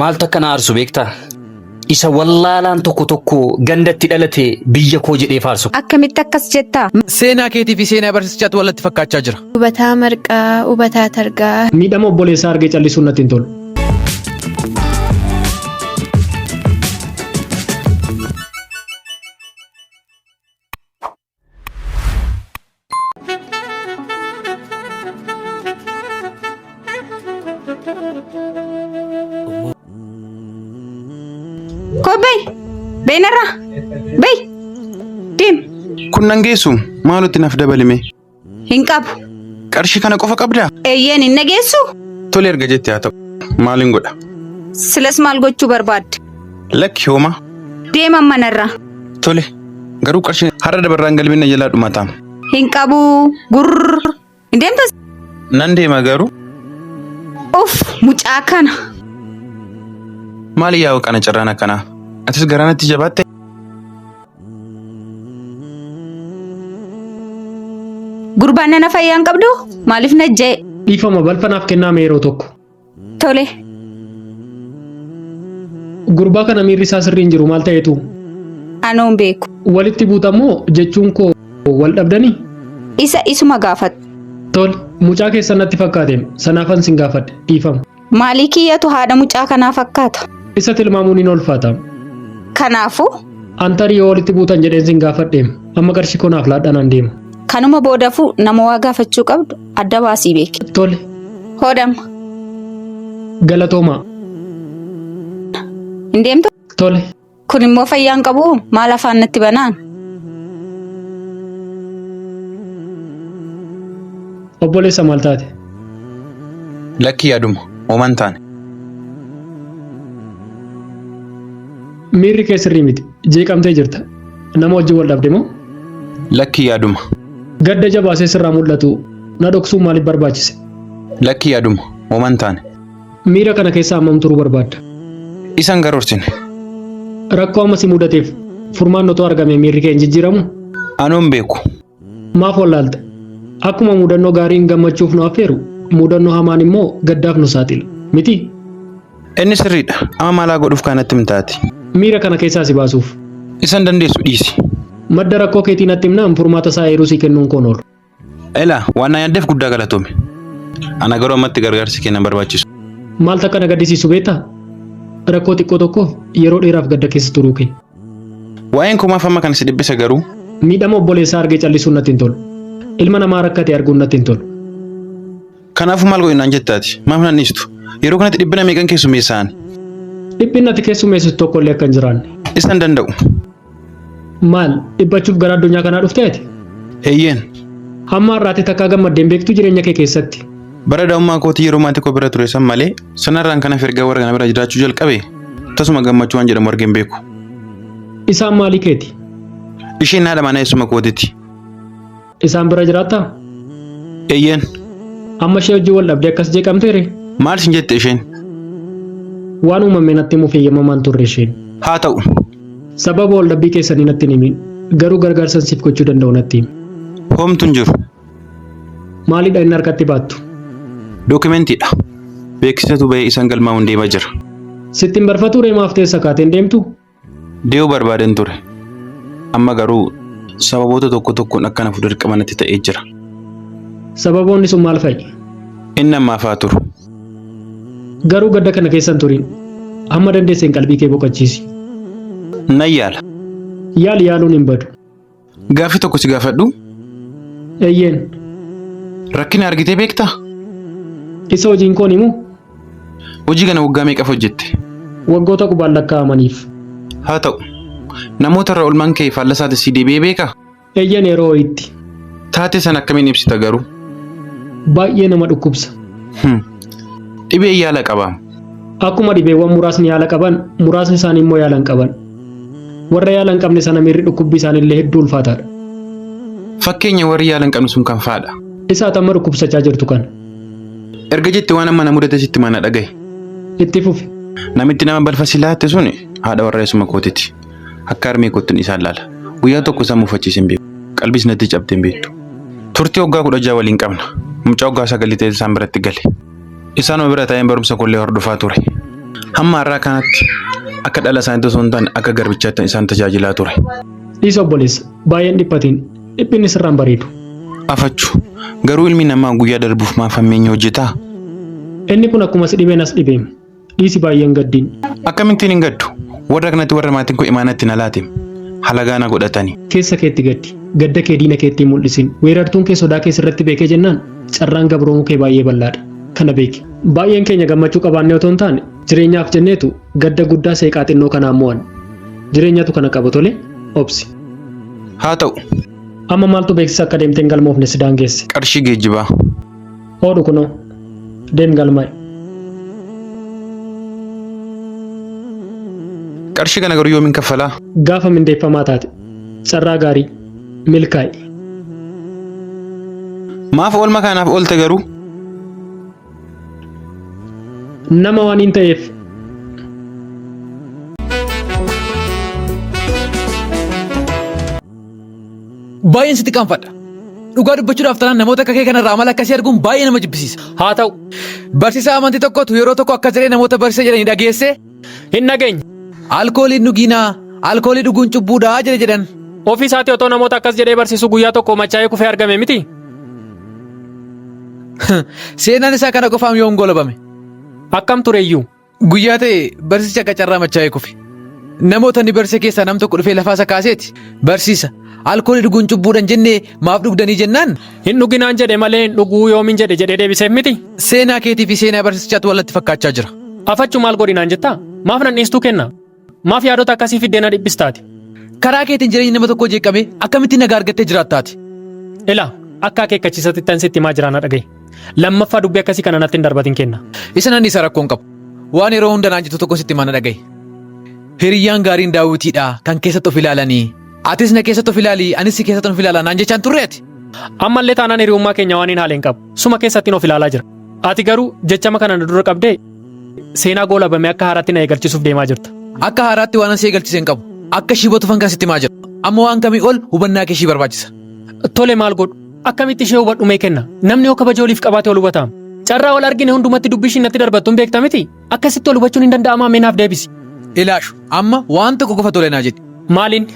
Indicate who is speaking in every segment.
Speaker 1: Maaltu akka na aarsu beektaa? Isa wallaalaan tokko tokko gandatti dhalate biyya koo jedhee faarsu.
Speaker 2: Akkamitti akkas jettaa?
Speaker 3: Seenaa keetii fi seenaa barsiisichaatu walitti fakkaachaa jira.
Speaker 4: Hubataa marqaa, hubataa targaa.
Speaker 5: Miidhama obboleessaa argee callisuun natti hin tolu.
Speaker 2: Koo bayi! Bayi narraa! Bayi! Deem!
Speaker 6: Kun nan geessu maalutti naaf dabalime?
Speaker 2: Hin qabu.
Speaker 6: Qarshii kana qofa qabdaa?
Speaker 2: Eeyyeen hin nageessu?
Speaker 6: Tole erga jette haa ta'u. Maalin godha?
Speaker 2: Silas maal gochuu barbaadde?
Speaker 6: Lakki homaa.
Speaker 2: Deem amma narraa.
Speaker 6: Tole. Garuu qarshiin har'a dabarraan galmeen na jalaa dhumataam.
Speaker 2: Hin qabu. Gurr. Hin deemtas?
Speaker 6: Nan deema garuu.
Speaker 2: Uff mucaa kana.
Speaker 6: Maali yaa kana carraan akkanaa? Atis garaa natti jabaatte?
Speaker 2: Gurbaan nana fayyaa hin qabdu? Maaliif na ja'e?
Speaker 5: Dhiifama balfa naaf kennaame yeroo tokko.
Speaker 2: Tole.
Speaker 5: Gurbaa kana miirri isaa sirrii hin jiru maal ta'eetu?
Speaker 2: Anoo hin beeku.
Speaker 5: Walitti buutamoo jechuun koo wal dhabdanii?
Speaker 2: Isa isuma gaafadhu.
Speaker 5: Tole, mucaa keessan natti fakkaateem sanaafan sin gaafadhe dhiifama.
Speaker 2: Maalii kiyyatu haadha mucaa kanaa fakkaata?
Speaker 5: Isa tilmaamuun hin ulfaata.
Speaker 2: Kanaafuu
Speaker 5: An tarii yoo walitti buutan jedheen sin gaafadheem amma qarshii koo naaf laadhaa naan deema.
Speaker 2: Kanuma boodafuu nama waa gaafachuu qabdu adda baasii beeki.
Speaker 5: Tole,
Speaker 2: Hoodamma.
Speaker 5: galatoomaa.
Speaker 2: Hin deemtu?
Speaker 5: Tole.
Speaker 2: Kun immoo fayyaa hin qabu maal afaan natti banaan?
Speaker 5: Obboleessa maal taate?
Speaker 6: Lakki yaaduma. Homaa hin taane.
Speaker 5: Miirri kee sirrii miti. Jeeqamtee jirta. Nama wajjin wal dhabde moo?
Speaker 6: Lakki yaaduma.
Speaker 5: Gadda jabaasee sirraa mul'atu na dhoksuun maaliif barbaachise?
Speaker 6: Lakki yaaduma. Homaa hin taane.
Speaker 5: Miira kana keessa hammam turuu barbaadda?
Speaker 6: Isa hin garoorsine.
Speaker 5: Rakkoo amma si mudateef furmaanni otoo argamee miirri kee hin jijjiiramu?
Speaker 6: Anoo hin beeku.
Speaker 5: Maaf wallaalta? Akkuma mudannoo gaariin gammachuuf nu affeeru, mudannoo hamaan immoo gaddaaf nu saaxila. Miti?
Speaker 6: Inni sirriidha. Amma maalaa godhuuf kanatti himtaati?
Speaker 5: Miira kana keessaa si baasuuf.
Speaker 6: Isa hin dandeessu dhiisi.
Speaker 5: Madda rakkoo keetii natti himnaan furmaata isaa eeruu sii kennuun koon oolu.
Speaker 6: Elaa, waan na yaaddeef guddaa galatoomi. Ana garuu ammatti gargaarsi kee na barbaachisu.
Speaker 5: Maaltu akka na gaddisiisu beektaa? Rakkoo xiqqoo tokkoof yeroo dheeraaf gadda keessa turuu kee.
Speaker 6: Waa'een koo maaf amma kana si dhiphisa garuu?
Speaker 5: Miidhama obboleessaa argee callisuun natti hin tolu. Ilma namaa rakkate arguun natti hin tolu.
Speaker 6: Kanaafuu maal godhi naan jetta ati? Maaf nan dhiistu? Yeroo kanatti dhiphina meeqan keessummeessa ani?
Speaker 5: Dhiphinni ati keessummeessitu tokko illee akka hin jiraanne.
Speaker 6: Isa hin danda'u.
Speaker 5: Maal, dhiphachuuf gara addunyaa kanaa dhuftee ati?
Speaker 6: Eeyyeen.
Speaker 5: Hamma har'aatti takkaa gammaddee hin beektuu jireenya kee keessatti?
Speaker 6: Bara daa'ummaa kootii yeroo maatii koo bira ture san malee sanarraan kan hafe erga warra kana bira jiraachuu jalqabe tasuma gammachuu waan jedhamu argee hin beeku.
Speaker 5: Isaan maalii keeti?
Speaker 6: Isheen haadha manaa eessuma kootiiti.
Speaker 5: Isaan bira jiraattaa?
Speaker 6: Eeyyeen.
Speaker 5: Amma ishee wajjin wal dhabdee akkas jeeqamteere?
Speaker 6: Maal sin jette isheen?
Speaker 5: Waan uumame natti himuuf eeyyamamaa hin turre isheen.
Speaker 6: Haa ta'u.
Speaker 5: Sababa wal dhabbii keessanii natti hin himin. Garuu gargaarsan siif gochuu danda'u natti himi.
Speaker 6: Homtu hin jiru.
Speaker 5: Maalidha inni harkatti baattu?
Speaker 6: Dookumentiidha. Beeksisatu bahee isan galmaa'uun deemaa jira.
Speaker 5: Sitti hin barfatuu ree maaf teessa kaatee hin deemtu?
Speaker 6: Dee'uu barbaaden ture. Amma garuu sababoota tokko tokkoon akka nafu dirqama natti ta'ee jira.
Speaker 5: Sababoonni sun maal fa'i?
Speaker 6: Inni ammaaf haa turu.
Speaker 5: Garuu gadda kana keessa hin turin. Hamma dandeesseen qalbii kee boqochiisi.
Speaker 6: Nan yaala.
Speaker 5: Yaali yaaluun hin badu.
Speaker 6: Gaaffii tokko si gaafadhu.
Speaker 5: Eeyyeen.
Speaker 6: Rakkina argitee beektaa?
Speaker 5: Isa hojiin koon himu?
Speaker 6: Hojii kana waggaa meeqaf hojjette?
Speaker 5: Waggoota qubaan lakkaa'amaniif.
Speaker 6: Haa ta'u. Namoota irra olmaan kee faallasaati si deebi'ee beekaa?
Speaker 5: Eeyyeen yeroo ho'itti.
Speaker 6: Taatee sana akkamiin ibsita garuu?
Speaker 5: Baay'ee nama dhukkubsa.
Speaker 6: Dhibee yaala qabaam.
Speaker 5: Akkuma dhibeewwan muraasni yaala qaban, muraasni isaanii immoo yaala hin qaban. Warra yaala hin qabne sana miirri dhukkubbii isaaniillee hedduu ulfaataadha.
Speaker 6: Fakkeenya warri yaala hin qabne sun kam fa'aadha?
Speaker 5: Isa ati amma dhukkubsachaa jirtu kana.
Speaker 6: Erga jette waan amma na mudate sitti himaa na dhagahi.
Speaker 5: Itti fufi.
Speaker 6: Namitti nama balfa si laatte sun haadha warraa eessuma kootiti. Akka harmee koottin isaan laala. Guyyaa tokko isaan mufachiisee hin beeku. Qalbiis natti cabdee hin beektu. Turtii waggaa 16 waliin qabna. Mucaa waggaa sagalii ta'e isaan biratti gale. Isaanuma bira taa'een barumsa koollee hordofaa ture. Hamma har'aa kanatti akka dhala isaaniitti osoo hin taane akka garbichaatti isaan tajaajilaa ture.
Speaker 5: Dhiisi obboleessa, baay'ee hin dhiphatiin. Dhiphinni sirraan bareedu.
Speaker 6: Afachu, garuu ilmi namaa guyyaa darbuuf maaf hammeenya hojjetaa?
Speaker 5: Inni kun akkuma si dhibee nas dhibeem. Dhiisi baay'ee hin gaddiin.
Speaker 6: Akkamittiin hin gaddu? Warra kanatti warra maatiin koo imaanatti na laate. Halagaa na godhatani.
Speaker 5: Keessa keetti gaddi. Gadda kee diina keetti hin mul'isin. Weerartuun kee sodaa kee sirratti beekee jennaan carraan gabroomuu kee baay'ee bal'aadha. Kana beeki. Baay'een keenya gammachuu qabaannee otoo hin taane jireenyaaf jenneetu gadda guddaa seeqaa xinnoo kanaan mo'anna. Jireenyatu kana qaba tole obsi.
Speaker 6: Haa ta'u.
Speaker 5: Amma maaltu beeksisa akka deemtee hin galmoofne si daangeesse?
Speaker 6: Qarshii geejjibaa.
Speaker 5: Hoodhu kunoo. Deem galmaa'i.
Speaker 6: Qarshii kana garuu yoomiin kaffalaa?
Speaker 5: Gaafa mindeeffamaa taate. Carraa gaarii. Milkaa'i.
Speaker 6: Maaf oolma kanaaf oolte garuu?
Speaker 5: Nama waan hin ta'eef.
Speaker 3: Baay'een sitti qaanfadha. Dhugaa dubbachuudhaaf taanaan namoota akka kee kanarraa amala akkasii arguun baay'ee nama jibbisiisa.
Speaker 1: Haa ta'u.
Speaker 3: Barsiisaa amantii tokkotu yeroo tokko akkas jedhee namoota barsiisa jedhanii dhageessee.
Speaker 1: Hin dhageenye.
Speaker 3: Alkoolii hin dhugiinaa, alkoolii dhuguun cubbuudha jedhe jedhan.
Speaker 1: Ofii isaatii otoo namoota akkas jedhee barsiisuu guyyaa tokko machaa'ee kufee argame miti?
Speaker 3: Seenaan isaa kana qofaam yoom goolabame?
Speaker 1: Akkam tureyyuu?
Speaker 3: Guyyaa ta'e barsiisichi akka carraa machaa'ee kufe. Namoota inni barsiise keessaa nam tokko dhufee lafaa isa kaaseeti. Barsiisa, alkoolii dhuguun cubbuudha hin jennee maaf dhugdanii jennaan.
Speaker 1: Hin dhuginaan jedhe malee hin dhuguu yoomin jedhe jedhee deebiseef miti?
Speaker 3: Seenaa keetii fi seenaa barsiisichaatu wal natti fakkaachaa jira.
Speaker 1: Afachu maal godhi naan jettaa? Maaf nan dhiistuu kenna? Maaf yaadota akkasii fiddee na dhiphista ati?
Speaker 3: Karaa keetiin jireenyi nama tokkoo jeeqamee akkamitti nagaa argattee jiraatta ati?
Speaker 1: Ilaa, akka akeekkachiisatittan sitti himaa jiraa na dhaga'i. Lammaffaa dubbii akkasii kana natti hin darbatin kenna.
Speaker 3: Isa nan dhiisa rakkoo hin qabu. Waan yeroo hunda naan jettu tokko sitti himaa na dhaga'i. Hiriyyaan gaariin daawwitiidha kan keessatti of ilaalanii. Atis na keessatti of ilaali anis si keessatti of ilaala naan jechaan turre ati.
Speaker 1: Ammallee taanaan hiriyummaa keenya waan hin haale hin qabu. Suma keessattin of ilaalaa jira. Ati garuu jechama kana na dura qabdee seenaa goolabame akka haaraatti na eegalchisuuf deemaa jirta.
Speaker 3: Akka haaraatti waanan si eegalchise hin qabu. Akka ishii hubatufan kan sitti himaa jira. Amma waan kamii ol hubannaa kee ishii barbaachisa.
Speaker 1: Tole maal godhu? Akkamitti ishee hubadhu mee kenna? Namni yoo kabaja waliif qabaate wal hubataam. Carraa wal argine hundumatti dubbii ishiin natti darbattu hin beekta miti? Akkasitti wal hubachuun hin danda'amaa mee naaf deebisi.
Speaker 3: Ilaashu amma waan tokko qofa tole naa jedhi.
Speaker 1: Maaliin?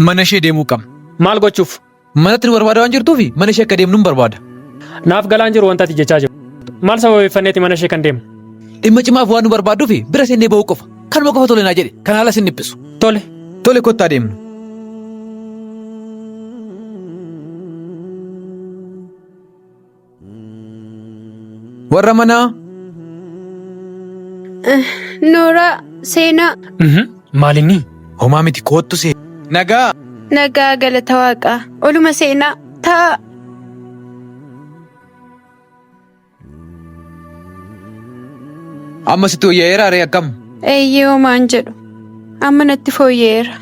Speaker 3: Mana ishee deemuu qabna.
Speaker 1: Maal gochuuf?
Speaker 3: Manatti nu barbaada waan jirtuufi mana ishee akka deemnu hin barbaada.
Speaker 1: Naaf galaan jiru wanta ati jechaa jirtu. Maal sababeeffanneeti mana ishee kan deemnu?
Speaker 3: Dhimma cimaaf waan nu barbaadduufi bira seennee ba'uu qofa. Kanuma qofa tole naa jedhi. Kana ala sin dhiphisu.
Speaker 1: Tole.
Speaker 3: Tole kottaa deemnu. Warra manaa.
Speaker 4: Nooraa, seenaa.
Speaker 1: Maalinni?
Speaker 3: Homaa miti koottu see. Nagaa.
Speaker 4: Nagaa galata waaqaa. Oluma seenaa. Ta'a.
Speaker 3: Amma sitti wayyaa'eera ree akkam?
Speaker 4: Eeyyee homaan jedhu. Amma natti fooyya'eera.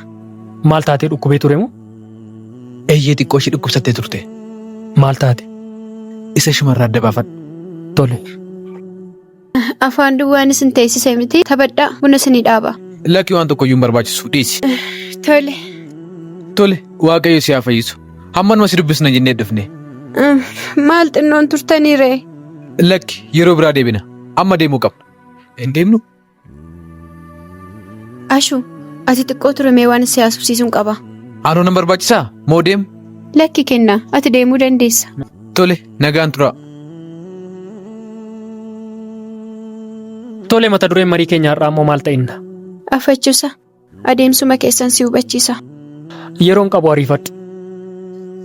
Speaker 1: Maal taatee dhukkubee ture moo?
Speaker 3: Eeyyee xiqqoo ishee dhukkubsattee turte.
Speaker 1: Maal taate?
Speaker 3: Isa ishumarraa adda baafadhu.
Speaker 1: Tole.
Speaker 4: Afaan duwwaan isin teessise miti. Taphadhaa buna isinii dhaaba.
Speaker 3: Lakki waan tokko iyyuu hin barbaachisu dhiisi.
Speaker 4: Tole.
Speaker 3: Tole waaqayyo si haa fayyisu. Hammanuma si dubbisna jennee dhufne.
Speaker 4: Maal xinnoon turtanii ree?
Speaker 3: Lakki yeroo biraa deebina. Amma deemuu qabna. Hin deemnu?
Speaker 4: Ashu, ati xiqqoo ture mee waan si haasofsiisuun qaba.
Speaker 3: Anoo nan barbaachisaa? Moo deemu?
Speaker 4: Lakki kenna, ati deemuu dandeessa.
Speaker 3: Tole, nagaan turaa.
Speaker 1: Tole mata dureen marii keenya har'aa immoo maal ta'inna?
Speaker 4: Afachusa, adeemsuma keessan si hubachiisa.
Speaker 1: Yeroon qabu ariifadhu.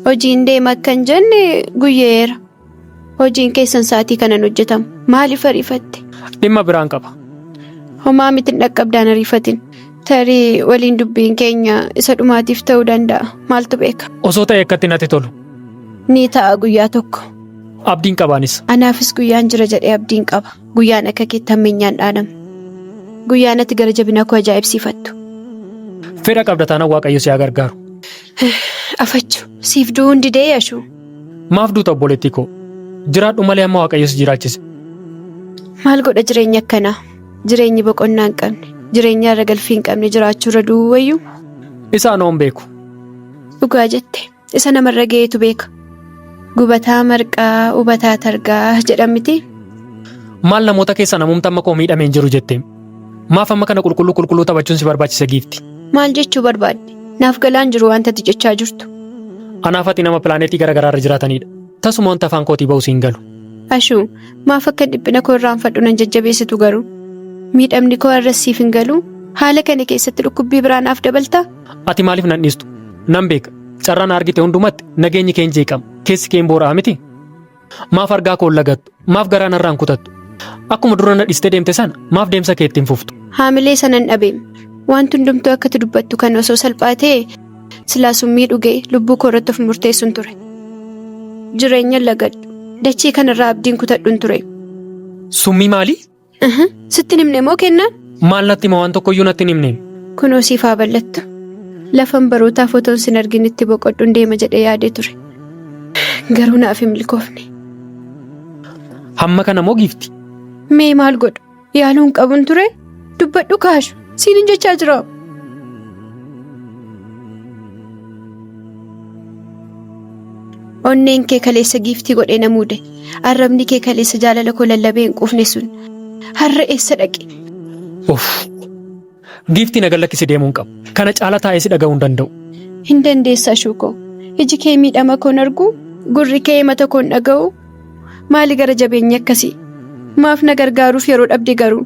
Speaker 4: Hojiin deema akka hin jenne guyyeera. Hojiin keessan sa'aatii kanan hojjetamu. Maaliif ariifatte?
Speaker 1: Dhimma biraan qaba.
Speaker 4: Homaa miti hin dhaqqabdaan ariifatin. Tarii waliin dubbiin keenya isa dhumaatiif ta'uu danda'a. Maaltu beeka?
Speaker 1: Osoo ta'e akkatti natti tolu.
Speaker 4: Ni ta'a guyyaa tokko.
Speaker 1: Abdiin qaba anis.
Speaker 4: Anaafis guyyaan jira jedhee abdiin qaba. Guyyaan akka keetti hammeenyaan dhaanamu. Guyyaan ati gara jabina koo ajaa'ibsiifattu.
Speaker 1: Fedha qabda taanaan Waaqayyo si haa gargaaru.
Speaker 4: Afachu, siif du'uun didee Ashuu.
Speaker 1: Maaf duuta obboleettii koo? Jiraadhu malee amma Waaqayyo si jiraachise.
Speaker 4: Maal godha jireenya akkanaa? Jireenyi boqonnaa hin qabne, jireenya irra galfii hin qabne jiraachuu irra du'uu wayyu.
Speaker 1: Isa anoo hin beeku.
Speaker 4: Dhugaa jette. Isa namarra ga'eetu beeka. Gubataa marqaa, hubataa targaa jedhan miti.
Speaker 1: Maal namoota keessaa namumti amma koo miidhame hin jiru jetteem. Maaf amma kana qulqulluu qulqulluu taphachuun si barbaachise giifti?
Speaker 4: Maal jechuu barbaadde? Naaf galaan jiru wanta ati jechaa jirtu.
Speaker 1: Anaaf ati nama pilaaneetii gara garaa irra jiraatanidha. Tasuma wanta afaan kootii ba'u siin galu.
Speaker 4: Ashuu, maaf akka dhiphina koo irraanfadhu nan jajjabeessitu garuu? Miidhamni koo har'as siif hin galuu? Haala kana keessatti dhukkubbii biraa naaf dabaltaa?
Speaker 1: Ati maaliif nan dhiistu? Nan beeka. Carraa na argite hundumatti nageenyi kee hin jeeqama. Keessi kee hin boora'a miti? Maaf argaa koo hin lagattu? Maaf garaa narraa hin kutattu? Akkuma dura na dhiistee deemte sana maaf deemsa kee itti hin fuftu?
Speaker 4: Haamilee sanan dhabeem. Wanti hundumtuu akka ati dubbattu kana osoo salphaa ta'ee silaa summii dhugee lubbuu koo irratti of murteessun ture. Jireenya lagadhu. Dachee kanarraa abdiin kutadhun ture.
Speaker 1: Summii maalii?
Speaker 4: Sitti hin himne moo kennaan?
Speaker 1: Maal natti hima waan tokkoyyuu natti hin himne.
Speaker 4: Kunoo siif haa bal'attu. Lafan barootaaf otoon sin arginitti boqodhuun deema jedhee yaadee ture. Garuu naaf hin milkoofne.
Speaker 1: Hamma kana moo giifti?
Speaker 4: Mee maal godhu? Yaaluu hin qabun ture? Dubbadhu kaashu. Siin hin jechaa jira. Onneen kee kaleessa giiftii godhee na muude. Arrabni kee kaleessa jaalala koo lallabee hin quufne sun. Har'a eessa dhaqe?
Speaker 1: Uff. Giiftii na gallakkisi deemuu hin qabu. Kana caala taa'ee si dhaga'uu hin danda'u.
Speaker 4: Hin dandeessa ashuukoo. Iji kee miidhama koon argu, gurri kee mata koon dhaga'u. Maali gara jabeenyi akkasii? Maaf na gargaaruuf yeroo dhabde garuu?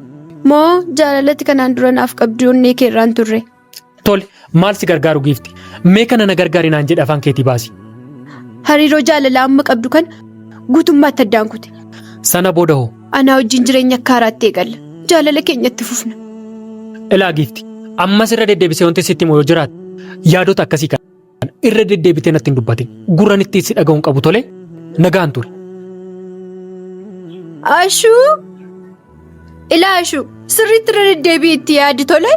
Speaker 4: Moo jaalalatti kanaan dura naaf qabdu onnee kee irraan turre?
Speaker 1: Tole, maal si gargaaru giifti? Mee kana na gargaari naan jedhe afaan keetii baasi.
Speaker 4: Hariiroo jaalalaa amma qabdu kana guutummaatti addaan kute.
Speaker 1: Sana booda hoo?
Speaker 4: Anaa wajjin jireenya akka haaraatti eegalla. Jaalala keenyatti fufna.
Speaker 1: Ilaa giifti, ammas irra deddeebisee wanti sitti himu yoo jiraate yaadota akkasii kana irra deddeebitee natti hin dubbatin. Gurran itti si dhaga'uun qabu tole nagaan ture.
Speaker 4: Ashuu! Ilaa Ashuu, sirriitti irra deddeebi'i itti yaadi tole.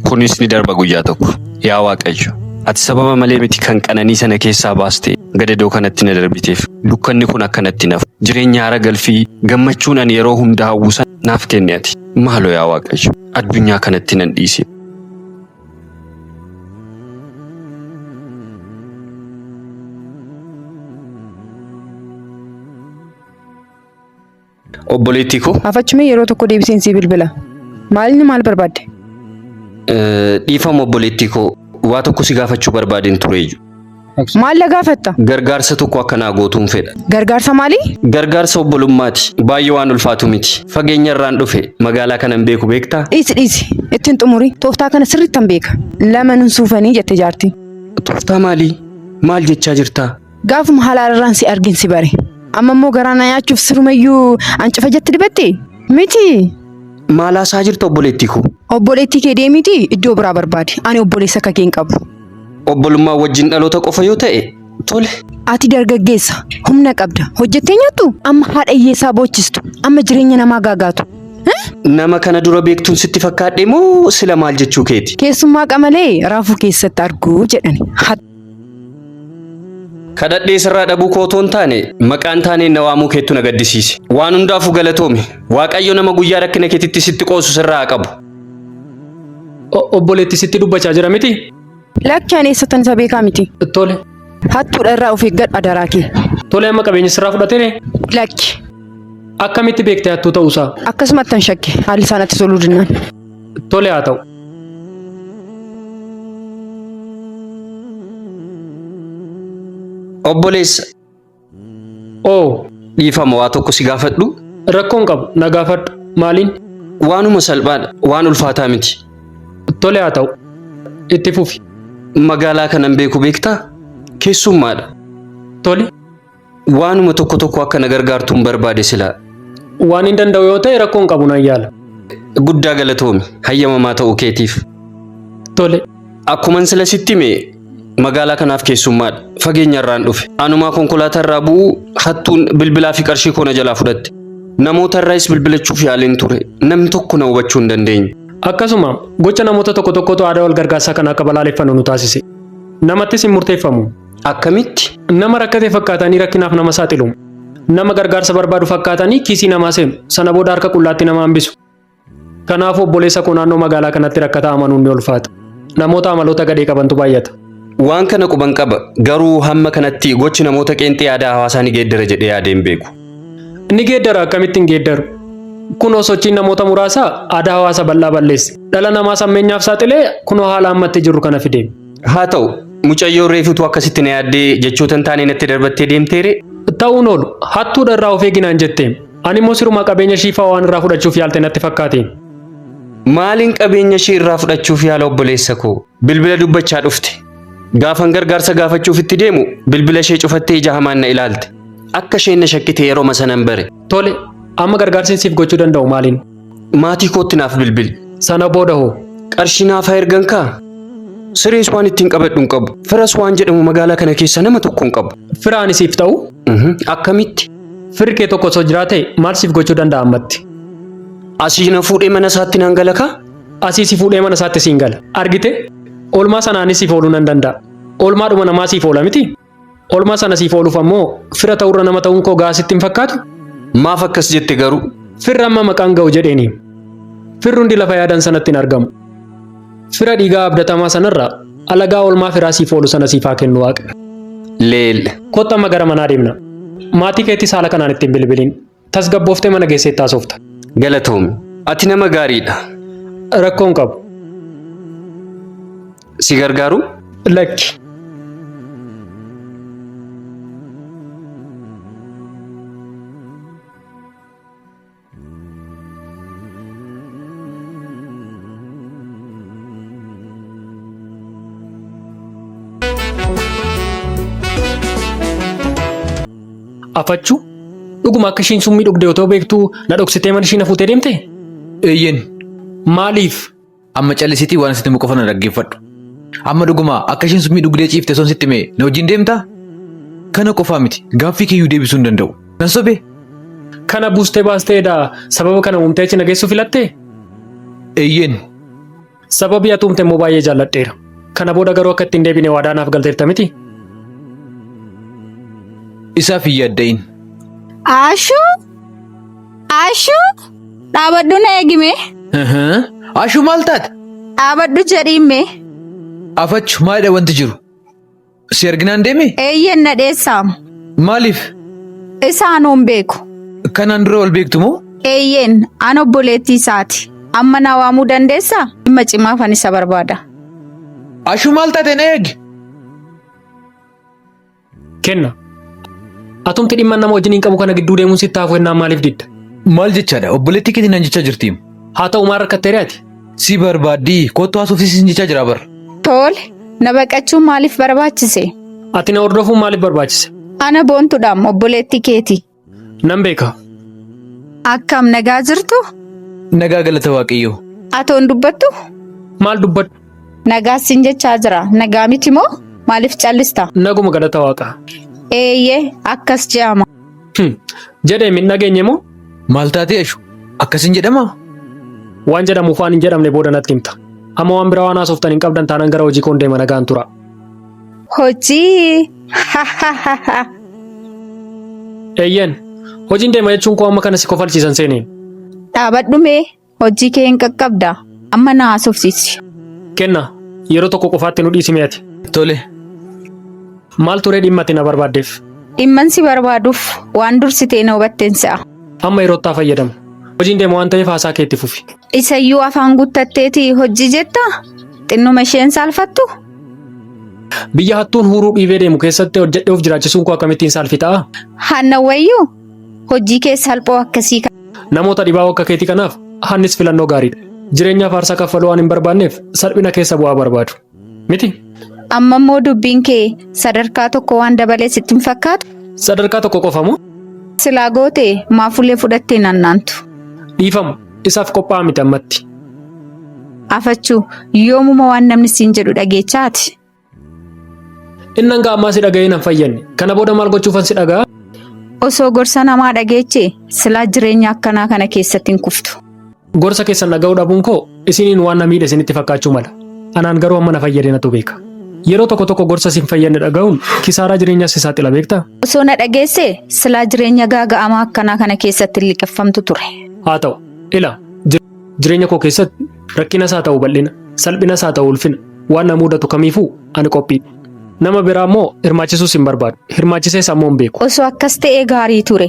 Speaker 7: Kunis ni darba guyyaa tokko. Yaa Waaqayyo, ati sababa malee miti kan qananii sana keessaa baastee gadadoo kanatti na darbiteef. Dukkanni kun akkanatti nafu. Jireenya haara galfii gammachuun ani yeroo hunda hawwu sana naaf kenni ati. Maaloo yaa Waaqayyo, addunyaa kanatti nan dhiisin. Obboleettii koo.
Speaker 2: Afachumee yeroo tokko deebiseen sii bilbila. Maalinni maal barbaadde?
Speaker 7: Dhiifama obboleettii koo waa tokko si gaafachuu barbaadeen tureeyyu.
Speaker 2: Maal na gaafatta?
Speaker 7: Gargaarsa tokko akka naa gootuun fedha.
Speaker 2: Gargaarsa maalii?
Speaker 7: Gargaarsa obbolummaati. Baay'ee waan ulfaatu miti. Fageenya irraan dhufe magaalaa kanan beeku beektaa?
Speaker 2: Dhiisi dhiisi. Ittiin xumuri. Tooftaa kana sirriittan beeka. Lama nun suufanii jette jaartiin.
Speaker 7: Tooftaa maalii? Maal jechaa jirtaa?
Speaker 2: Gaafuma halaalarraan si argin si bare. Amma immoo garaa na nyaachuuf sirumayyuu ancafa jatti dibatte? Miti.
Speaker 7: Maal haasaa jirta obboleettii koo?
Speaker 2: Obboleettii kee deemiitii iddoo biraa barbaadi. Ani obboleessa akka kee hin qabu.
Speaker 7: Obbolummaa wajjin dhaloota qofa yoo ta'e tole.
Speaker 2: Ati dargaggeessa, humna qabda, hojjettee nyaattu? Amma haadha hiyyeessaa boochistu, amma jireenya namaa gaagaatu.
Speaker 7: Nama kana dura beektuun sitti fakkaadhe moo sila maal jechuu keeti?
Speaker 2: Keessummaa qamalee raafuu keessatti arguu jedhani.
Speaker 7: Kadhadhee sirraa dhabuu koo otoo hin taane maqaan taaneen na waamuu keettu na gaddisiise. Waan hundaafuu galatoomi. Waaqayyo nama guyyaa rakkina keetitti sitti qoosu sirraa haa qabu.
Speaker 1: Obboleetti sitti dubbachaa jira miti?
Speaker 2: Lakki ani eessattan isa beekaa miti.
Speaker 1: Tole.
Speaker 2: Hattuudha irraa of eeggadhu adaraa kee.
Speaker 1: Tole amma qabeenya sirraa fudhateere?
Speaker 2: Lakki.
Speaker 1: Akkamitti beekte hattuu ta'uusaa?
Speaker 2: Akkasumattan shakke haalli isaa natti toluu dinnaan.
Speaker 1: Tole haa ta'u.
Speaker 7: Obboleessa.
Speaker 1: Oo.
Speaker 7: Dhiifama waa tokko si gaafadhu.
Speaker 1: Rakkoo hin qabu na gaafadhu. Maaliin?
Speaker 7: Waanuma salphaadha. Waan ulfaataa miti.
Speaker 1: Tole haa ta'u. Itti fufi.
Speaker 7: Magaalaa kanan beeku beektaa? Keessummaadha.
Speaker 1: Tole.
Speaker 7: Waanuma tokko tokko akka na gargaartuun barbaade silaa.
Speaker 1: Waan hin danda'u yoo ta'e rakkoo hin qabu nan yaala.
Speaker 7: Guddaa galatoomi hayyamamaa ta'uu keetiif.
Speaker 1: Tole.
Speaker 7: Akkuman sila sitti hime magaalaa kanaaf keessummaadha. Fageenya irraan dhufe. Anumaa konkolaataa irraa bu'uu hattuun bilbilaa fi qarshii koo na jalaa fudhatte. Namoota irraayis bilbilachuuf yaaleen ture. Namni tokko na hubachuu hin dandeenye.
Speaker 1: Akkasuma gocha namoota tokko tokkootu aadaa wal gargaarsaa kana akka balaaleffannu nu taasise. Namattis hin murteeffamu.
Speaker 7: Akkamitti?
Speaker 1: Nama rakkate fakkaatanii rakkinaaf nama saaxilu. Nama gargaarsa barbaadu fakkaatanii kiisii namaa seenu. Sana booda harka qullaatti nama hambisu. Kanaafuu obboleessa koo naannoo magaalaa kanatti rakkataa amanuun ni ulfaata. Namoota amaloota gadhee qabantu baay'ata.
Speaker 7: Waan kana quban qaba. Garuu hamma kanatti gochi namoota qeenxee aadaa hawaasaa ni geeddara jedhee yaadee hin beeku.
Speaker 1: Ni geeddara akkamitti hin geeddaru? Kunoo sochiin namoota muraasaa aadaa hawaasa bal'aa balleesse. Dhala namaas hammeenyaaf saaxilee kunoo haala ammatti jirru kana fide.
Speaker 7: Haa ta'u, mucayyoon reefutu akkasitti na yaaddee jechoota hin taane natti darbattee deemteere?
Speaker 1: Ta'uun oolu hattuudha irraa of eegi naan jette. Ani immoo sirumaa qabeenya ishii fa'aa waan irraa fudhachuuf yaalte natti fakkaate.
Speaker 7: Maaliin qabeenya ishii irraa fudhachuuf yaala obboleessa koo? Bilbila dubbachaa dhufte. Gaafan gargaarsa gaafachuuf itti deemu bilbila ishee cufattee ija hamaan na ilaalte. Akka isheen na shakkite yeroma sanan bare.
Speaker 1: Tole, amma gargaarsi siif gochuu danda'u maaliin?
Speaker 7: Maatii kootti naaf bilbili.
Speaker 1: Sana booda hoo?
Speaker 7: Qarshii naaf haa ergan kaa? Sirees waan ittiin qabadhu hin qabu. Firas waan jedhamu magaalaa kana keessa nama tokko hin qabu.
Speaker 1: Fira ani siif ta'u?
Speaker 7: Akkamitti?
Speaker 1: Firri kee tokko osoo jiraate maal siif gochuu danda'a ammatti?
Speaker 7: Asii na fuudhee mana isaatti naan gala kaa?
Speaker 1: Asii si fuudhee mana isaatti siin gala. Argite? Oolmaa sanaanis siif ooluu nan danda'a. Oolmaadhuma namaa siif oola miti? Oolmaa sana siif ooluuf ammoo fira ta'urra nama ta'uun koo gahaa sitti hin fakkaatu?
Speaker 7: Maaf akkas jette garuu?
Speaker 1: Firri amma maqaan ga'u jedheeni. Firri hundi lafa yaadan sanatti hin argamu. Fira dhiigaa abdatamaa sanarra alagaa oolmaa firaa siif oolu sana siif haa kennu Waaqni.
Speaker 7: Leel.
Speaker 1: Kottu amma gara manaa deemna. Maatii keettis haala kanaan itti hin bilbilin. Tasgabbooftee mana geessee itti haasofta.
Speaker 7: Galatoomi. Ati nama gaariidha.
Speaker 1: Rakkoo hin qabu.
Speaker 7: Si gargaaruu?
Speaker 1: Lakki. Afachuu? Dhuguma akka ishiin summii dhugde otoo beektuu na dhoksitee mana ishii na fuutee deemte?
Speaker 3: Eeyyeen.
Speaker 1: Maaliif?
Speaker 3: Amma callisiitii waan sitti himu qofa na dhaggeeffadhu. Amma dhuguma akka isheen summii dhugdee ciifte osoon sitti himee na wajjin deemtaa? Kana qofaa miti gaaffii keeyyuu deebisuu hin danda'u. Nan sobee?
Speaker 1: Kana buustee baastee edaa sababa kana uumtee achi na geessuu filattee?
Speaker 3: Eeyyeen.
Speaker 1: Sababii ati uumte immoo baay'ee jaalladheera. Kana booda garuu akka itti hin deebine waadaa naaf galteerta miti?
Speaker 3: Isaaf hin yaadda'in.
Speaker 8: Ashuu! Ashuu! Dhaabadhu na eegime.
Speaker 3: Ashuu maal taate?
Speaker 8: Dhaabadhu jedhiin mee.
Speaker 3: Afachu maalidha wanti jiru? Si arginaan deeme?
Speaker 8: Eeyyen na dheessaam.
Speaker 3: Maaliif?
Speaker 8: Isaanuu hin beeku.
Speaker 3: Kanaan dura wal beektu moo?
Speaker 8: Eeyyeen an obboleettii isaati. Amma na waamuu dandeessaa? Dhimma cimaafan isa barbaada.
Speaker 3: Ashuu maal taate na eegi?
Speaker 1: Kenna. Atumti dhimma nama wajjin hin qabu kana gidduu deemuun sitti hafu ennaan maaliif didda?
Speaker 3: Maal jechaadha? Obboleettii keetiin naan jechaa jirtiim.
Speaker 1: Haa ta'u maal rakkatteere ati?
Speaker 3: Si barbaaddii kottu haasofsiisin jechaa jira bar.
Speaker 8: Tole, na baqachuun maaliif barbaachise?
Speaker 1: Ati na hordofuun maaliif barbaachise?
Speaker 8: Ana boontuudhaam obboleettii keeti.
Speaker 1: Nan beeka.
Speaker 8: Akkam nagaa jirtu?
Speaker 3: Nagaa galata Waaqayyoo.
Speaker 8: Atoon dubbattu?
Speaker 1: Maal dubbadhu?
Speaker 8: Nagaa siin jechaa jira. Nagaa miti moo? Maaliif callista?
Speaker 1: Naguma galata Waaqaa.
Speaker 8: Eeyyee, akkas je'ama.
Speaker 1: Jedhee min dhageenye moo?
Speaker 3: Maal taatee Ashu? Akkasin jedhamaa?
Speaker 1: Waan jedhamuuf waan hin jedhamne booda natti himta. Amma waan biraa waan haasoftan hin qabdan taanaan gara hojii koon deema nagaan tura.
Speaker 8: Hojii!
Speaker 1: Eeyyeen. Hojiin deema jechuun koo amma kana si kofalchiisan seeneen.
Speaker 8: Dhaabadhu mee hojii kee hin qaqqabda. Amma na haasofsiisi.
Speaker 1: Kenna yeroo tokko qofaatti nu dhiisi mee ati.
Speaker 3: Tole.
Speaker 1: Maal turee dhimma ati na barbaaddeef?
Speaker 8: Dhimman si barbaaduuf waan dursitee na hubatteen se'a.
Speaker 1: Amma yeroo itti haa fayyadamu. Hojiin deema waan ta'eef haasaa kee itti fufi.
Speaker 8: Isayyuu afaan guuttatteeti hojii jettaa? Xinnuma isheen saalfattu?
Speaker 1: Biyya hattuun huuruu dhiibee deemu keessatti hojjedhee of jiraachisuun koo akkamittiin saalfii ta'a?
Speaker 8: Hanna wayyuu hojii kee salphoo akkasii kana.
Speaker 1: Namoota dhibaa'oo akka keetii kanaaf hannis filannoo gaariidha. Jireenyaaf aarsaa kaffaluu waan hin barbaanneef salphina keessa bu'aa barbaadu. Miti?
Speaker 8: Amma immoo dubbiin kee sadarkaa tokko waan dabalee sitti hin fakkaatu?
Speaker 1: Sadarkaa tokko qofa moo?
Speaker 8: Silaa goote maaf ulee fudhattee nannaantu?
Speaker 1: Dhiifama, isaaf qophaa'aa miti ammatti.
Speaker 8: Afachuu, yoomuma waan namni siin jedhu dhageechaa ati?
Speaker 1: Inni hanga ammaa si dhaga'ee nan fayyanne. Kana booda maal gochuufan si dhaga'a?
Speaker 8: Osoo gorsa namaa dhageechee silaa jireenya akkanaa kana keessatti hin kuftu.
Speaker 1: Gorsa keessan dhaga'uu dhabuun koo isiniin waan na miidhe isinitti fakkaachuu mala. Anaan garuu amma na fayyade natu beeka. Yeroo tokko tokko gorsa si hin fayyadne dhaga'uun kisaaraa jireenyaaf si saaxila beektaa?
Speaker 8: Osoo na dhageessee silaa jireenya gaaga'amaa akkanaa kana keessatti hin liqeffamtu ture.
Speaker 1: Haa ta'u, ila, jireenya koo keessatti rakkinas haa ta'u bal'ina, salphinas haa ta'u ulfina, waan na mudatu kamiifuu ani qophiidha.
Speaker 5: Nama biraa immoo hirmaachisuus hin barbaadu. Hirmaachisees ammoo hin beeku.
Speaker 8: Osoo akkas ta'ee gaarii ture.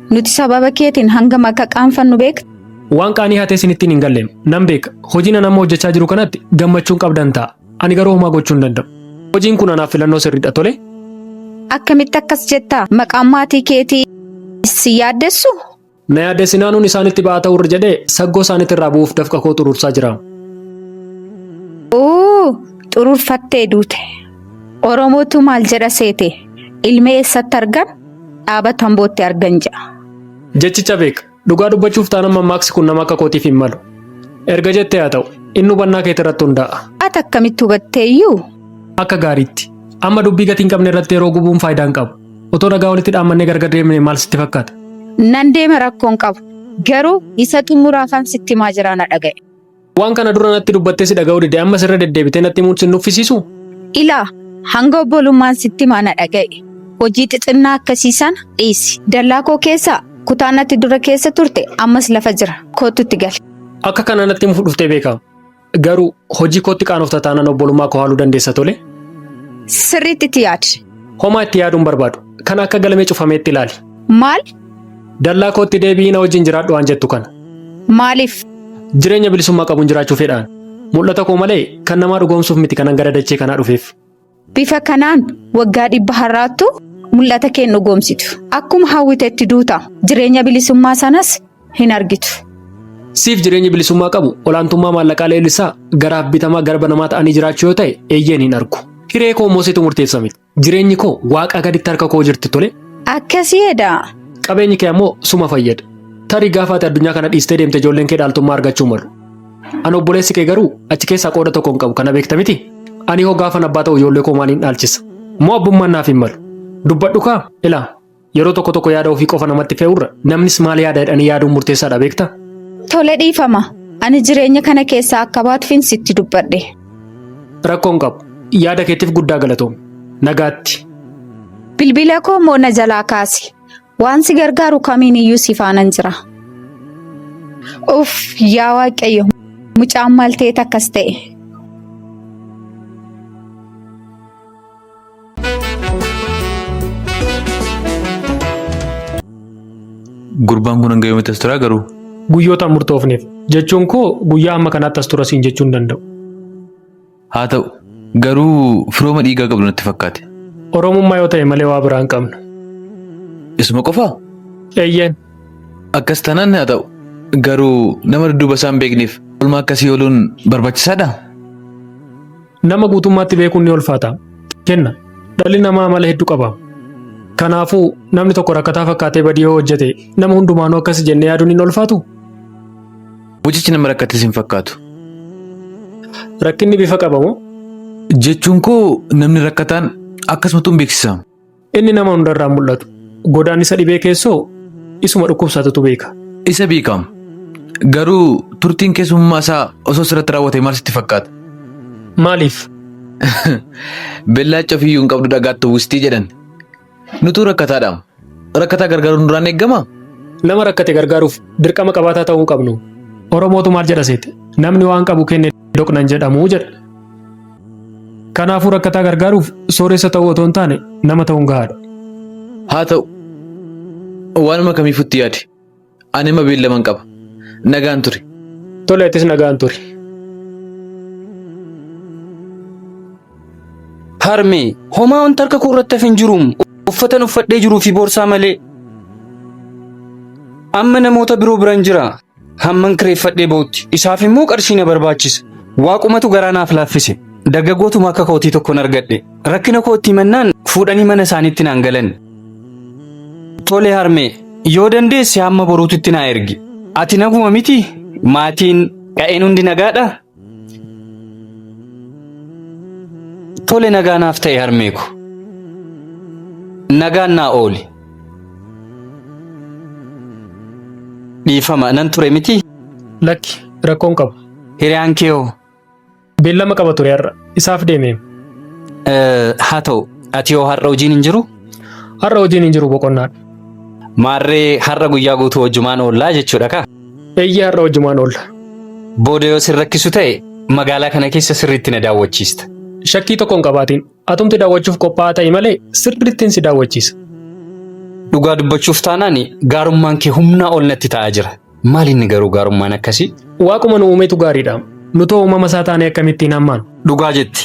Speaker 8: Nuti sababa keetiin hangam akka qaanfannu beekta?
Speaker 5: Waan qaanii hatee isinittiin hin galleem. Nan beeka. Hojiin an amma hojjechaa jiru kanatti gammachuun qabdan ta'a. Ani garuu homaa gochuu hin danda'u. Hojiin kun anaaf filannoo sirriidha tole?
Speaker 8: Akkamitti akkas jetta? Maqaan maatii keetii si yaaddessu?
Speaker 5: Na yaaddessinaanuun isaanitti ba'aa ta'uurra jedhee saggoo isaanitti irraa bu'uuf dafqa koo xuruursaa jira.
Speaker 8: Uu! Xuruurfattee duute. Oromootu maal jedha seete? Ilmee eessatti argan? Dhaaba tambootti argan jedha.
Speaker 5: Jechicha beeka. Dhugaa dubbachuuf taanaan mammaaksi kun nama akka kootiif hin malu. Erga jettee haa ta'u. Inni hubannaa keetirratti hundaa'a.
Speaker 8: Ati akkamitti hubatteeyyuu?
Speaker 5: Akka gaariitti. Amma dubbii gatii hin qabne irratti yeroo gubuun faayidaa hin qabu. Otoo nagaa walitti dhaammannee gargar deemne maal sitti fakkaata?
Speaker 8: Nan deema rakkoo hin qabu. Garuu isa xumuraafan sitti himaa jiraa na dhaga'i.
Speaker 5: Waan kana dura natti dubbattee si dhaga'uu dide ammas irra deddeebitee natti himuun sin nuffisiisuu?
Speaker 8: Ilaa, hanga obbolummaan sitti himaa na dhaga'i. Hojii xixinnaa akkasii sana dhiisi. Dallaa koo keessaa kutaan ati dura keessa turte ammas lafa jira. Koottu itti gali.
Speaker 5: Akka kana natti himuuf dhuftee beekaa? Garuu hojii kootti qaanofta taanaan obbolummaa koo haaluu dandeessa tole?
Speaker 8: Sirriitti itti yaadi.
Speaker 5: Homaa itti yaaduu hin barbaadu. Kana akka galmee cufameetti ilaali.
Speaker 8: Maal?
Speaker 5: Dallaa kootti deebi'ii na wajjin jiraadhu waan jettu kana.
Speaker 8: Maaliif?
Speaker 5: Jireenya bilisummaa qabuun jiraachuu fedhaan. Mul'ata koo malee kan namaa dhugoomsuuf miti kanan gara dachee kanaa dhufeef.
Speaker 8: Bifa kanaan waggaa 100 har'aattu mul'ata kee hin dhugoomsitu. Akkuma hawwitetti duuta. Jireenya bilisummaa sanas hin argitu.
Speaker 5: Siif jireenyi bilisummaa qabu olaantummaa maallaqaa leellisaa garaaf bitamaa garba namaa ta'anii jiraachuu yoo ta'e eeyyeen hin argu. Hiree koo immoo situ murteessa miti. Jireenyi koo waaqaa gaditti harka koo jirti tole.
Speaker 8: Akkasii edaa.
Speaker 5: Qabeenyi kee ammoo suma fayyada. Tarii gaafa ati addunyaa kana dhiistee deemte ijoolleen kee dhaaltummaa argachuu malu. Ani obboleessi kee garuu achi keessaa qooda tokko hin qabu kana beekta miti? Ani hoo gaafan abbaa ta'u ijoollee koo maaliin dhaalchisa? Moo abbummaan naaf hin malu? Dubbadhu kaa ilaa yeroo tokko tokko yaada ofii qofa namatti fe'urra namnis maal yaada jedhanii yaaduun murteessaadha beekta?
Speaker 8: Tole dhiifama. Ani jireenya kana keessaa akka baatufin sitti dubbadhe.
Speaker 5: Rakkoo hin qabu. Yaada keetiif guddaa galatoomi. Nagaatti.
Speaker 8: Bilbila koo immoo na jalaa kaasi. Waan si gargaaru kamiin iyyuu si faanan jira. Uff yaa Waaqayyo mucaan maal ta'eet akkas ta'e.
Speaker 6: Gurbaan kun hanga yoomitti as turaa garuu?
Speaker 5: Guyyoota hin murtoofneef. Jechuun koo guyyaa hamma kanaatti as tura siin jechuu hin danda'u.
Speaker 6: Haa ta'u, garuu firooma dhiigaa qabdu natti fakkaate.
Speaker 5: Oromummaa yoo ta'e malee waa biraa hin qabnu.
Speaker 6: Isuma qofaa?
Speaker 5: Eeyyeen.
Speaker 6: Akkas taanaan haa ta'u. Garuu nama dudduuba isaa hin beekneef oolmaa akkasii ooluun barbaachisaadhaa?
Speaker 5: Nama guutummaatti beekuun ni ulfaata. Kenna. Dhalli namaa amala hedduu qaba. Kanaafuu namni tokko rakkataa fakkaatee badii yoo hojjete nama hundumaanuu akkasi jennee yaaduun hin ulfaatu?
Speaker 6: Mucichi nama rakkates hin fakkaatu.
Speaker 5: Rakkinni bifa qaba moo?
Speaker 6: Jechuun koo namni rakkataan akkasumatu hin beeksisa.
Speaker 5: Inni nama hundarraa mul'atu. Godaannisa dhibee keessoo isuma dhukkubsatutu beeka.
Speaker 6: Isa beeka. Garuu turtiin keessummaa isaa osoo sirratti raawwate maal sitti fakkaata?
Speaker 5: Maaliif?
Speaker 6: Bellaacha ofiiyyuu hin qabdu dhagaatti uwwistii jedhan. Nutuu rakkataadha. Rakkataa gargaaruun nurraan eeggama?
Speaker 5: Nama rakkate gargaaruuf dirqama qabaataa ta'uu hin qabnu. Oromootu maal jedha seete? Namni waan qabu kenne doqna hin jedhamu jedha. Kanaafuu rakkataa gargaaruuf sooressa ta'uu otoo hin taane nama ta'uun gahaadha.
Speaker 6: Haa ta'u. Waanuma kamiifuu itti yaadi. Ani amma beellaman qaba. Nagaan turi.
Speaker 5: Tole atis nagaan turi.
Speaker 9: Harmee, homaa wanta harka koo irratti hafe hin jiruum. Uffatan uffadhee jiruu fi boorsaa malee. Amma namoota biroo biran jira. Hamman kireeffadhee ba'utti. Isaaf immoo qarshii na barbaachisa. Waaqumatu garaa naaf laaffise. Dargaggootuma akka kootii tokkon argadhe. Rakkina koo itti himannaan fuudhanii mana isaaniitti naan galan. Tole harmee, yoo dandeesse hamma boruutitti naa ergi. Ati naguma miti? Maatiin, qa'een hundi nagaadhaa? Tole nagaa naaf ta'e harmee ko. Nagaan naa ooli. Dhiifama nan ture miti?
Speaker 5: Lakki, rakkoo hin qabu.
Speaker 9: Hiriyaan kee hoo?
Speaker 5: Beellama qaba ture har'a. Isaaf deeme.
Speaker 9: Haa ta'u, ati hoo har'a hojiin hin jiru?
Speaker 5: Har'a hojiin hin jiru boqonnaadha.
Speaker 9: Maarree har'a guyyaa guutuu hojjumaan oollaa jechuudha kaa?
Speaker 5: Eeyyee har'a hojjumaan oolla.
Speaker 9: Booda yoo sin rakkisu ta'e magaalaa kana keessa sirriitti na daawwachiista.
Speaker 5: Shakkii tokko hin qabaatiin.
Speaker 1: Atumti daawwachuuf qophaa'aa ta'i malee sirrittiin si daawwachiisa.
Speaker 9: Dhugaa dubbachuuf taanaan gaarummaan kee humnaa ol natti ta'aa jira. Maal inni garuu gaarummaan akkasii?
Speaker 1: Waaquma nu uumetu gaariidha. Nutoo uumama isaa taanee akkamittiin hammaana?
Speaker 9: Dhugaa jette.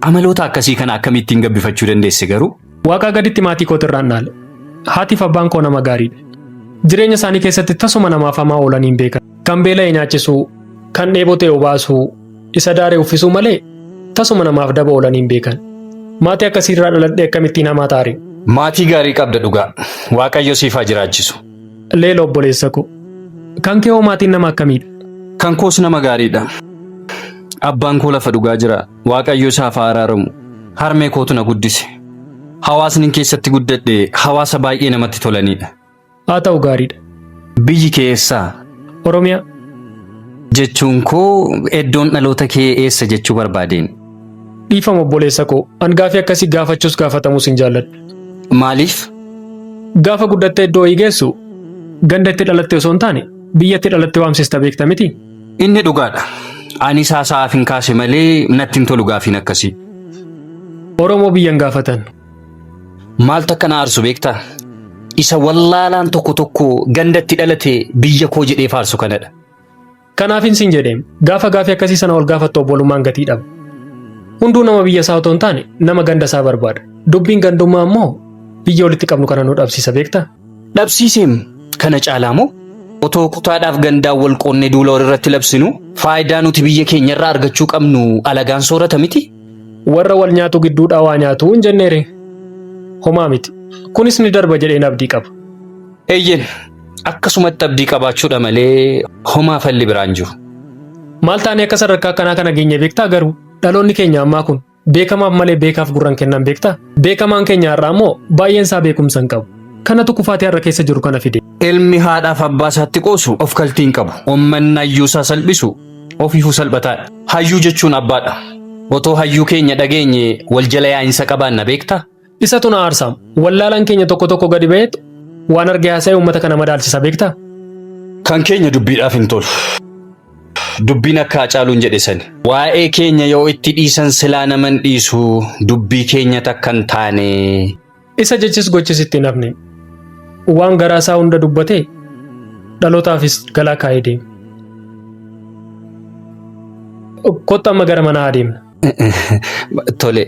Speaker 9: Amaloota akkasii kana akkamittiin gabbifachuu dandeesse garuu?
Speaker 1: Waaqaa gaditti maatii kootirraan dhaale. Haatiif abbaan koo nama gaariidha. Jireenya isaanii keessatti tasuma namaaf hamaa oolanii hin beekan. Kan beela'e nyaachisuu, kan dheebote obaasuu, isa daare uffisuu malee tasuma namaaf daba oolanii hin beekan. Maatii akkasiirraa dhaladhee akkamittiin hamaa taare?
Speaker 9: Maatii gaarii qabda dhugaa. Waaqayyo siif haa jiraachisu.
Speaker 1: Leela obboleessa koo. Kan kee hoo maatiin nama akkamiidha?
Speaker 9: Kan koos nama gaariidha. Abbaan koo lafa dhugaa jira. Waaqayyo isaaf haa araaramu. Harmee kootu na guddise. Hawaasni keessatti guddadhe hawaasa baay'ee namatti tolanidha.
Speaker 1: Haa ta'u gaariidha.
Speaker 9: Biyyi kee eessaa?
Speaker 1: Oromiyaa.
Speaker 9: Jechuun koo iddoon dhaloota kee eessa jechuu barbaadeen.
Speaker 1: Dhiifama obboleessa koo. An gaafii akkasii gaafachuus gaafatamuus hin jaalladhu.
Speaker 9: Maaliif?
Speaker 1: Gaafa guddattee iddoo wayii geessu ganda itti dhalatte osoo hin taane biyya itti dhalatte waamsista beekta miti?
Speaker 9: Inni dhugaadha. Anis haasa'aaf hin kaase malee natti hin tolu gaafiin akkasii.
Speaker 1: Oromoo biyya hin gaafatan.
Speaker 9: Maaltu akka na aarsu beektaa? Isa wallaalaan tokko tokko ganda itti dhalate biyya koo jedhee faarsu kanadha.
Speaker 1: Kanaafin siin jedheem gaafa gaafii akkasii sana ol gaafattu obbolummaan gatii dhaba. Hunduu nama biyya isaa otoo hin taane nama ganda isaa barbaada. Dubbiin gandummaa immoo biyya walitti qabnu kana nu dhabsiisa beektaa?
Speaker 9: Dhabsiiseem kana caalaa moo? Otoo kutaadhaaf gandaan wal qoonnee duula walirratti labsinu faayidaa nuti biyya keenyarraa argachuu qabnu alagaan soorata miti?
Speaker 1: Warra wal nyaatu gidduudhaa waa nyaatu hin jenneere. Homaa miti. Kunis ni darba jedheen abdii qaba.
Speaker 9: Eeyyen akkasumatti abdii qabaachuudha malee homaa falli biraan jiru.
Speaker 1: Maal taanee akka sadarkaa akkanaa kana geenye beektaa garuu dhaloonni keenya ammaa kun beekamaaf malee beekaaf gurra hin kennan beektaa? Beekamaan keenya har'aa immoo baay'een isaa beekumsa hin qabu. Kanatu kufaatii har'a keessa jiru kana fide.
Speaker 9: Ilmi haadhaaf abbaa isaatti qoosu of kaltii hin qabu. Ummanni hayyuu isaa salphisu ofiifuu salphataadha. Hayyuu jechuun abbaadha. Otoo hayyuu keenya dhageenye wal jala yaa'insa qabaanna beektaa?
Speaker 1: Isatu na aarsaam. Wallaalaan keenya tokko tokko gadi ba'eetu waan arge haasa'ee uummata kana madaalchisa beektaa?
Speaker 9: Kan keenya dubbiidhaaf hin tolu. Dubbiin akka Hacaaluun jedhe sani. Waa'ee keenya yoo itti dhiisan silaa naman dhiisu dubbii keenya takka hin taane.
Speaker 1: Isa jechis gochis itti hin hafne. Waan garaa isaa hunda dubbatee dhalootaafis galaa kaa'ee deeme. Kottu amma gara manaa adeemna.
Speaker 9: Tole.